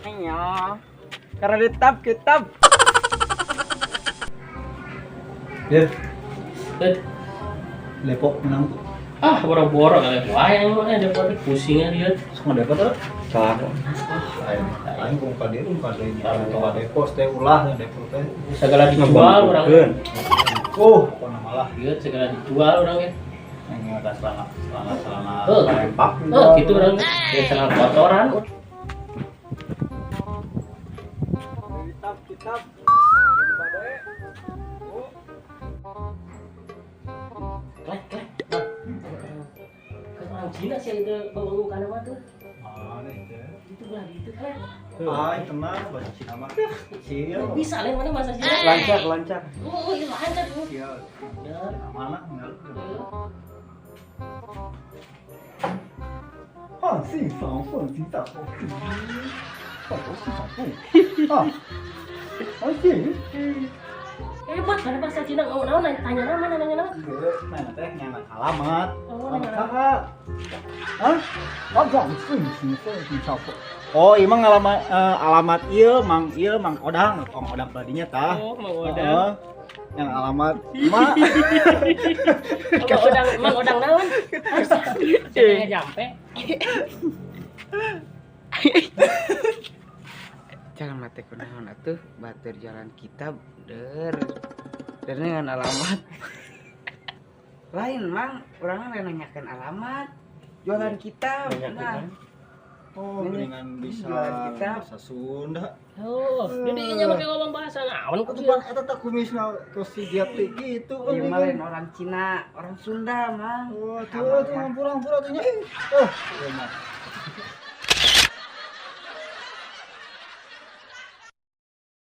Iya. Karena ditap kitab. Ya, Eh, Depok menang tuh. Ah, boro-boro kali wae yang mah Depok teh pusingnya dia. Sok ngedepot tuh. Cah. Aing aing kumpul dia kumpul deui nya. Tong Depok teh ulah Depok teh. Segala dijual urang. Oh, pokona malah Ieu segala dijual urang ya. aing ada celana celana celana Heuh. lempak. Oh, gitu urang. Ya celana kotoran. Kitab kitab. Klek, klek. Ke orang Cina sih itu bawa kana mah tuh. Mana itu? Itu belah itu klek. Ah, tenang bahasa Cina mah. Kecil. Bisa lain mana bahasa Cina? Lancar lancar. Oh, iya lancar tuh. Kecil. Ya. Mana enggak. 放心防凤吉大放放啊！放心。 Hebat kan bahasa Cina ngomong naon tanya naon mana nanya naon. Mana teh nanya alamat. Oh, nanya Alamat. Hah? Oh, oh, emang alamat alamat ieu Mang Odang, Mang Odang badinya tah. Oh, Mang Odang. Yang alamat ma. Mang Odang, Mang Odang naon? Saya jampe. Jalan mate kunaon atuh batur jalan kitab der. Der dengan alamat. Lain Mang, urang lain nanyakeun alamat. Jualan kitab. Nah. Oh, mendingan bisa Jualan kitab. Bahasa Sunda. Oh, jadi nya make ngomong bahasa naon Atuh pan eta teh kumisna tos si Jati gitu. Ieu mah lain orang Cina, orang Sunda, Mang. Oh, tuh tuh ngampura-ngampura tuh nya. Oh, ieu mah.